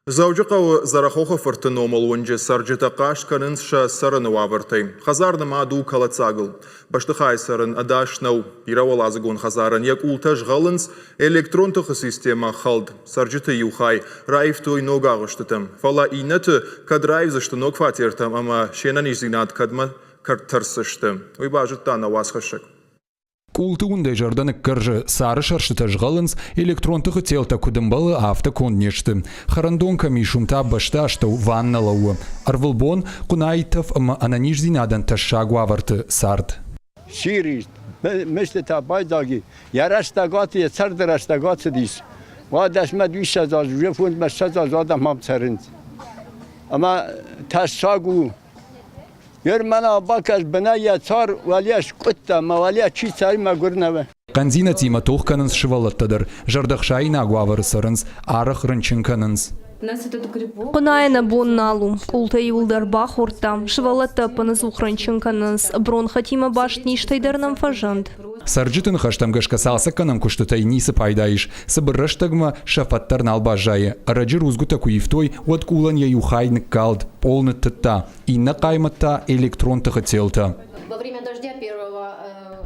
Дзӕуджыхъӕуы Дзӕрӕхохы фырты номыл уынджы цӕрджытӕ хъаст кӕнынц сӕ цӕрыны уавӕртӕй. Хӕдзар нымад у кӕлӕддзагыл. Бӕстыхайы цӕрын ӕдас нӕу. Бирӕуӕладзыгон хӕдзарӕн йӕ къултӕ згъӕлынц, электрон тыхы системӕ хӕлд. Цӕрджыты иу хай раивтой ног агъуыстытӕм. Фӕлӕ иннӕты кӕд раивдзысты ног фатертӕм ӕмӕ се нӕниздзинад кӕдмӕ тӕрсдзысты, уый базыдта нӕ уацхӕссӕг. Къулты уындӕй зӕрдӕ ныккӕрзы, цары сӕрстытӕ згъӕлынц, электрон тыхы телтӕ куыд ӕмбӕлы, афтӕ конд не сты. Хӕрӕндон кӕм ис, уым та бӕсты астӕу ваннӕ лӕууы. Ӕрвылбон хъуынайы тӕф ӕмӕ ӕнӕниздзинадӕн тӕссаг уавӕрты цард. Сири мыстытӕ байдзаг и, йӕ рӕстӕг ацыд, йӕ царды рӕстӕг ацыдис. Уӕд ӕсмӕ 200 азы, уже фондзмӕ 20 азы адӕм ам цӕрынц. Ӕмӕ тӕссаг у, Ер мӕнӕ бакӕс бынӕй йӕ цар уӕлейӕ скъуыдта мӕ уӕлейӕ чи цӕры мӕгуыр нӕ у. Хъӕндзинӕдтимӕ тох кӕнынц сывӕллӕттӕ дӕр, зӕрдӕхсаинаг уавӕры цӕрынц, арӕх рынчын кӕнынц. Хъуынайӕ нӕ бон нал у, къултӕ иуылдӕр бахордтам, сывӕллӕттӕ ӕппынӕдзух рынчын кӕнынц, бронхӕтимӕ баст низтӕй дӕр нӕм фӕзынд. Цӕрджыты ныхӕстӕм гӕсгӕ цалцӕггӕнӕн куыстытӕй ницы пайда ис, Цыбыр рӕстӕгмӕ сӕ фӕд дӕр нал баззайы. Ӕрӕджы рудзгуытӕ куы ивтой, уӕд къулӕн йӕ иу хай ныккалд, пъол ныттыдта, иннӕ хъаймӕт та электрон тыхы телтӕ.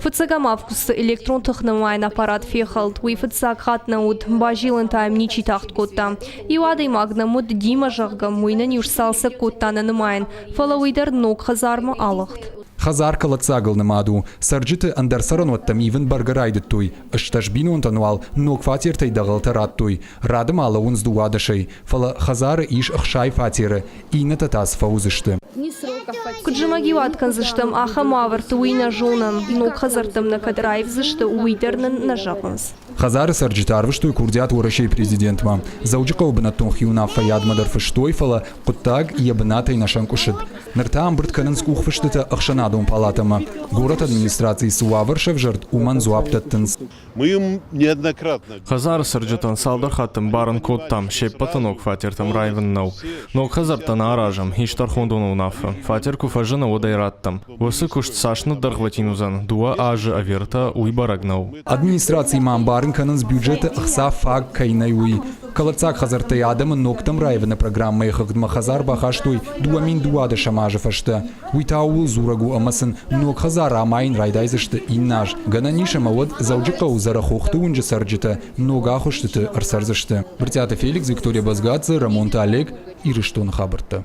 Фыццӕгӕм августы электрон тыхнымайӕн аппарат фехӕлд. Уый фыццаг хатт нӕ уыд, базилын та йӕм ничи тагъд кодта. Иу адӕймаг нӕм уыд Дима, зӕгъгӕ, уый нын-иу сцалцӕг кодта нӕ нымайӕн, фӕлӕ уый дӕр ног хӕдзармӕ алыгъд. Хӕдзар кӕлӕддзагыл нымад у. Цӕрджыты ӕндӕр цӕрӕнуӕттӕм ивын бӕргӕ райдыдтой, 18 бинонтӕн уал ног фатертӕй дӕгъӕлтӕ радтой. Рады ма лӕууынц дыууадӕсӕй, фӕлӕ хӕдзары ис 60 фатеры, иннӕтӕ та цы фӕуыдзысты. Куыд зымӕгиуат кӕндзыстӕм, ахӕм уавӕрты уый нӕ зонӕм. Ног хӕдзӕрттӕм нӕ кӕд раивдзысты, уый дӕр нын нӕ зӕгъынц. Хӕдзары цӕрджытӕ арвыстой курдиат Уӕрӕсейы президентмӕ. Дзӕуджыхъӕуы бынӕттон хиуынаффӕйадмӕ дӕр фыстой, фӕлӕ хъуыддаг йӕ бынатӕй нӕ сӕнкъуысыд. Ныр та ӕмбырд кӕнынц къухфыстытӕ ӕхсӕнадон палатӕмӕ. Горӕты администрацийы цы уавӕр сӕвзӕрд, уымӕн дзуапп дӕттынц. Хӕдзары цӕрджытӕн цалдӕр хатты ӕмбарын кодтам, се ппӕты ног фатертӕм раивын нӕу. Ног хӕдзӕрттӕ нӕ аразӕм, ис тӕрхондоны уынаффӕ. Фатер куы фӕзыны, уӕд ӕй раттӕм. Уыцы куыст цас ныддӕргъвӕтин уыдзӕн, дыууӕ азы ӕви ӕртӕ, уый бӕрӕг нӕу. Администрацийы ма ӕмбарын кӕнынц бюджеты ӕхца фаг кӕй нӕй, уый. Кӕлӕддзаг хӕдзӕрттӕй адӕмы ногтӕм раивыны программӕйы хыгъдмӕ хӕдзар бахастой 2012 азы фӕстӕ. Уый та ууыл дзурӕг у ӕмӕ сын ног хӕдзар амайын райдайдзысты иннӕ аз. Гӕнӕн ис ӕмӕ уӕд Дзӕуджыхъӕуы Дзӕрӕхохты уынджы цӕрджытӕ ног агъуыстыты ӕрцӕрдзысты. Брытъиаты Феликс, Виктория Базгадзе, Рӕмонты Олег, Ирыстоны хабӕрттӕ.